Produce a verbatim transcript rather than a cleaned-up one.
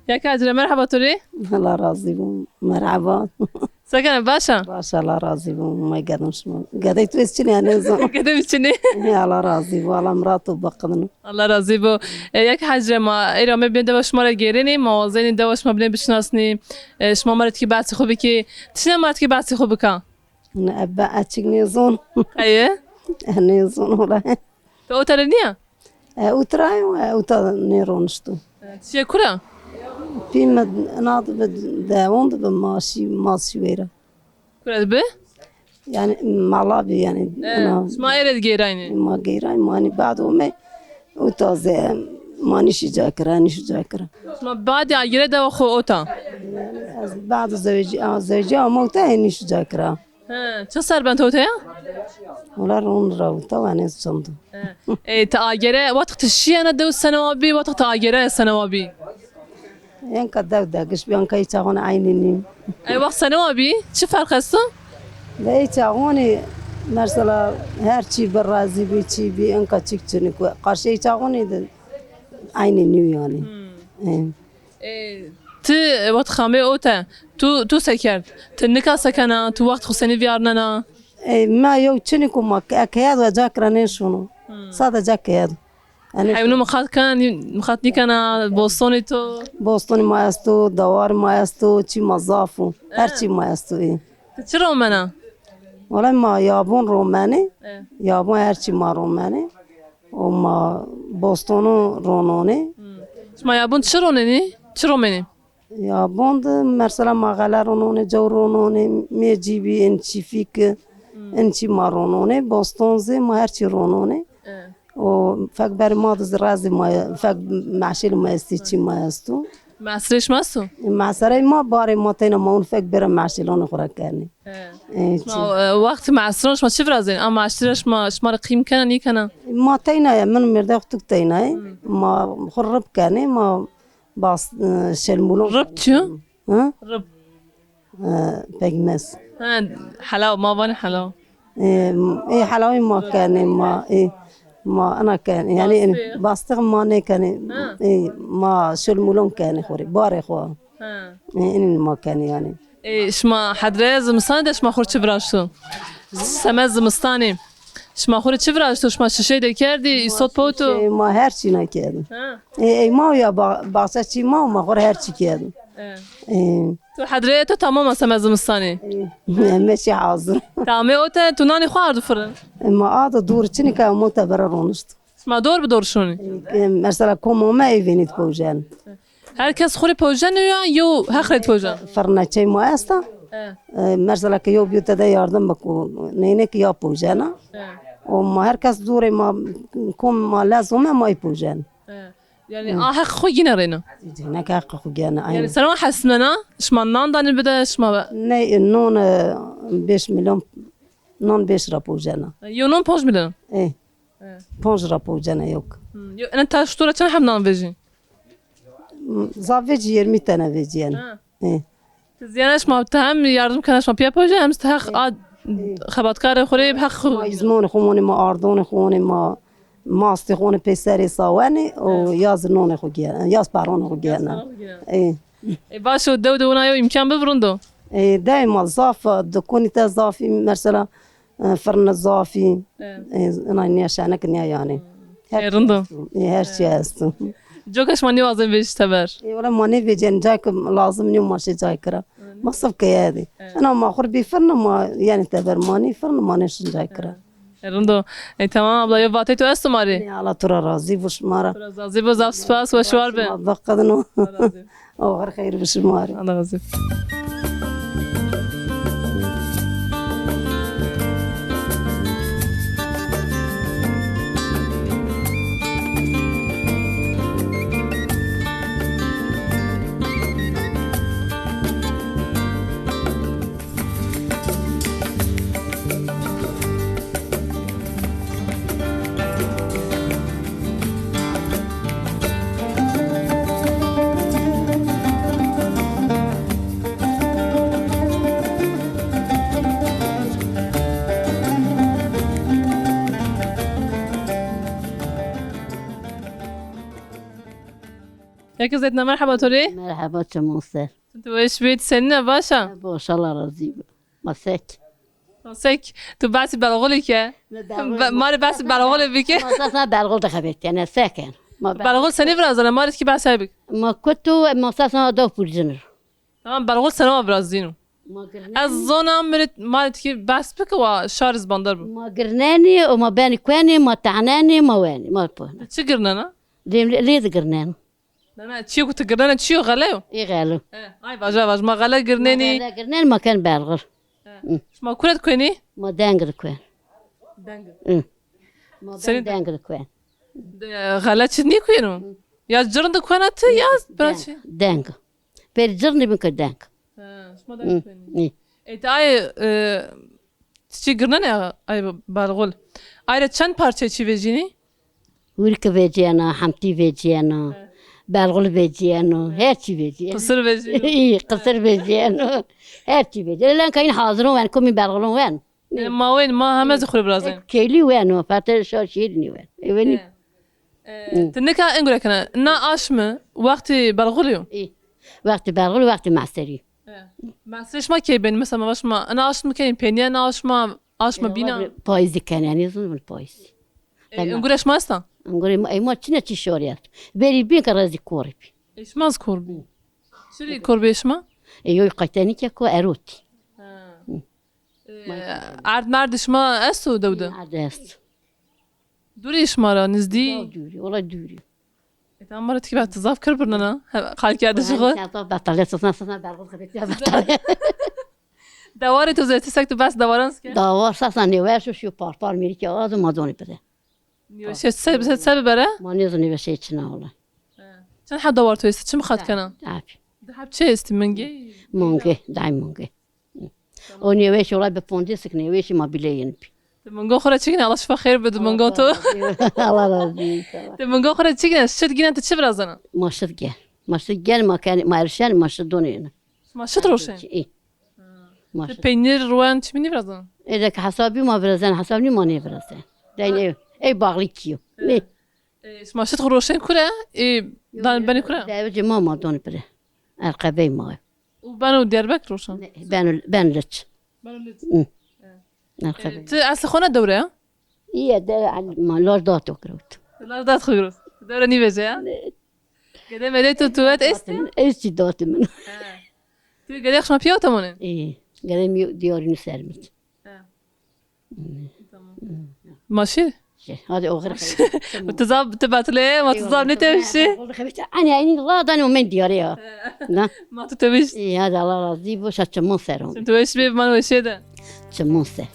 Yeke Hecre, merheba to rê. Allah razî bo. Merheba. Se kena, baş a? Baş, Allah razî bo. Ma gedon şima. Gedey tu ez çinî, nêzon. Gedê mi çinî. Ê, Allah razî bo. Allah mirat to biqidino. Allah razî bo. E, Yeke Hecre, ma ey ra me bîne dewa şima ra gêrenî, ma wazenî dewa şima bîne bişinasnî. E, şima ma ra tikî behsê xo bikî. Ti çina ma ra tikî behsê xo bika? Ne, ebe açık nêzon. Qeye? E, nêzon ola. Ti ota ra nîya? E, utra yo, e, uta nêronişto. E, ti şiye kura? Pî mi ina de bi, dewon de bi, ma şî, ma şî wêra. Kura de bi? Yani mala bi yani. E, ina, şima ere de gêraynî? Ma gêrayn, ma hani bad ome uta ze, ma nîşî ca kira, nîşî ca kira. Şima badî agêre dewa xo ota? Ez bad zewci, a, zewci ama uta, e, nîşî ca kira. He, çi ser ben tote ya? Wala ron ra uta, wa nêz çindo. He. E, ti agêre, wextê ti şiyena dew sene wa bî, wextê ti agêre sene wa bî? Enka dew degiş bî, enka ey çaxon eynî nî. Ey wext sene wa bî? Çi ferq esto? Ve ey çaxonî mesela her çî bi razî bî, çî bî, enka çik çinî ku. Qarşî ey çaxonî de eynî nî yanî. Hmm. E. E, ti, e, wext xamê ote, tu, tu se kerd? Ti nika se kena, tu wext xo senî vîyarnena? E, ma yew çinî ku ma ke-, keyed we ca kira nêşono. Hmm. Sade ca keyed. Yanî heywnû miqat ken, miqat nîkena, bostonî to? Bostonî ma esto, dawar ma esto, çî ma zaf o. Her çî ma esto, ê. Ti çi romena? Wala ma yabon romenê. E. Yabon her çî ma romenê. O ma bostonu rononê. Hmm. Şima yabon çi ronenî? Çi romenî? Yabon de mesela ma xele rononê, cew rononê, mêcî bî, in çîfîk, hmm, in çî ma rononê. Boston zî ma her çî rononê. E. O fek berê ma de zî rezî ma, fek meşêlê ma estî, çî ma esto. Mesrê şima esto? Meserey ma, barê ma teyna ma un fek bêra meşêlonê xo ra kernê. He. E, şima, çi, e, wext mesron şima çi virazên? A meşî ra şima, şima rê qîm kena, nîkena? Ma teyna ya, min mêrde xo tuk teyna yê. Hmm. Ma xo rib kenê, ma bas, e, şelmulon. Rib çi yo? Ha? Rib. E, pekmez. Ha, helaw, ma vanê helaw. E, e, helawî ma kenê, ma, e, ma ina kenê. Yanî, bastix ma nêkenê. Ha. E, ma şelmulon kenê xo rê, barê xo. Ha. E, inin ma kenê yanî. E, şima hedreya zimistanî de şima xo rê çi viraşto? Semed zimistanî. Şima xo rê çi viraşto? Şima şişey de kerdî, îsot powto? Şişey, ma her çî na kerdî. Ha. E, ey ma ya ba-, baxçe çî ma, ma xo rê her çî kerdî. E. E. Tu hedreya to tamam a semed zimistanî? E, me çî hazir. Tamê ote, tu nanê xo ardo firin? E, ma ardo dor çinî ke amo tebere ronişt. Şima dor bi dor şonî? E, mesela kom ome ey vênî di powjen. Her kes xo rê powjeno ya, yew heq rê powjen? Firneçey ma esta. E. E, mesela ke yew bîyo tede yardim biko, neyne ki ya powjena. E. O ma her kes dorê ma, kom ma lez ome ma ey powjen. E. Yanî a heq xo gîne reyna? Gîne ke heq xo gîne, aynen. Yanî sena hesnena, şima nan danî bide, şima be- Ney, non, e, beş milyon, non beş ra powjena. E, yew non ponc milyon? E. E. Ponc ra powcena yok. Hmm, yo, ene taş to ra çend heb nan vejî? Hmm, zaf vejî, yirmi tane vejî yani. Ha. E. Ziyane şima ti hem yardım kena şima pîya powcena hem ti heq a xebatkarê xo rê heq xo. Ma îzmonê xo monê, ma ardonê xo onê, ma mastê xo onê peyserê sawenê û yaz nonê xo giyena, yaz peronê xo giyena. E. E, baş o, dew de wina yo îmkan bibi rind o. E, dew ma zaf, dikonî te zafî, mesela, e, firne zafî. E. E, ina nîya şenik nîya yanî. Her çî esto. E, her çî esto. Coka şima nêwazên vejî teber? E, wela ma nêvecîyen, cayê ke lazim nîyo ma şê cayê kira. Ma sif keye dî. E. Ina ma xo rê bî firne ma, yanî teber ma nî firne ma nêşin cayê kira. E, rind o. E, tamam abla, yo vatey to esto ma rê? E, Allah to ra razî bo, şima ra. To ra razî bo, zaf spas, weş war be. Şima biqidino. Allah razî. Oxir xeyr bi şima rê. Allah razî. Eke Zeytna, merheba to rê. Merheba, çimon ser. Tu weş bî, senîn a, baş a? Baş, Allah razî bo. Ma sek. Ma sek. Tu behsî belxulî ke. Ma rê behsî belxulî bike. Ma sesna belxul de xebetîyene, seken. Ma belxul senî virazena, ma rê kî behsî bik. Ma kutu, ma sesna do purcin. Tamam, belxul sena ma virazdîno. Ez zona mi rê, ma rê tikî behs bike, wa şar iz bandar bo. Ma girnenî û ma benî kuenî, ma tehnenî, ma wenî, ma po. Çi girnena? Lê, lê de girnenî. Na, na, çîyo ku tu girnena çîyo, xele yo? Ê, xele yo. E, ay vaja vaj, ma xele girnenî. Ma xele girnenî, ma ken belxul. E. Hı. Şima kure de kuenî? Ma deng de kuen. Deng. Hı. Ma ben deng de kuen. De, xele çi nîkueno? Hı. Ya cirn de kuena ti ya bira çi? Deng. Pêrî cirnî bin ke deng. Ha, şima deng kuenî. Ê, ti ay, e, ti çi girnenê ay belxul? Ay ra çend parçe çi vecînî? Hurike vecîyena, hemtî vecîyena, belxul vecîyeno, her çî vecîyeno. Qisir vecîyeno. Î, qisir vecîyeno. Her çî vecîyeno. Lenka în hazirûn wen, komî belxulûn wen. E, ma wen, ma heme zî xwu rê virazên. Keylî weno, fete şar şîrînî wen. E, wenî. E, e, ti nika ên gure kena. Na aşmi wextî belxulî yo? Î. Wextî belxulî, wextî meserî. E. Meserî şima key benî? Mesela ma va şima ina aşmi kenî, peynîya na aşma, aşma bîna? Payîzî kenenî, zûn bin payîzî. E, ên gure şima esta? Ên gure ma, ey ma çine çî şorî est. Verî bîn ke rezî korî bî. E, şima zî kor bî. Çirî kor bî şima? E, yoy qaytenî ke ko erotî. Ha. E, erd merd şima esto dew de? Erd est. Dûrî şima ra, nizdî? Zaf dûrî, wela dûrî. E, tamam, ma ra tikî, ti zaf kir birnena. He, qalkerdişi xwu. Zaf betal, sesna, sesna belxul xebetîya betal. Dewarê to zê, ti sek tu behs dewaran zî ke? Dawar sesna nêweş o, şîyo par par mîrikî azo ma zonî bide. Nêweşî se, se, se bibere? Ma nêzon nêweşî çina wela. He. Çend heb dawar to estî? Çi mixat kena? Abi. Di heb çi estî? Mingê? Mingê, day mingê. O nêweşî wela bi poncêsik nêweşî ma bîle yin bî. Ti mingo xwu ra çi gîne? Allah şifa xeyr bido mingo to. Allah razî bo. Ti mingo xwu ra çi gîne? Şit gîne, ti çi virazena? Ma şit gen. Ma şit gen, ma kenî, ma erişen, ma şit donê yena. Ma şit roşen? Î. Ma şit. Ti peynîr, ruwen, çimî nêvirazena? Ê de ke hesabî ma virazen, hesab nî ma nêvirazen. Deyn ey, ey bağlı kî yo. Nê? E, şima şit xwu roşên kure? Ê, dan benê kure? Devicê ma ma donê pire. Erqebey ma. Û beno Diyarbekir roşan? Ne, beno, ben Liç. Beno Liç. Hı. E. Erqebey. E, ti eslê xwu ne dewre ya? Îye de, ma Lordat o girot. Lordat xwu girot. Dewre nîvece ya? Ne. Gede medê tu tuwet estî? Estî datî min. He. Tu gede xwu şima pîya temonên? Î. Gede mi diyarî nû ser mi. He. Tamam. Maşî? Şey, hadi oxir xeyr. Ti zaf, ti betilê, ma ti zaf nêtewişî. Ani aynî la danî o men diyarî ya. Na? Ma tu tewişî. Î, hadi Allah razî bo, şa çimon ser o. Şimdi tu weş bî, man weşê de. Çimon ser.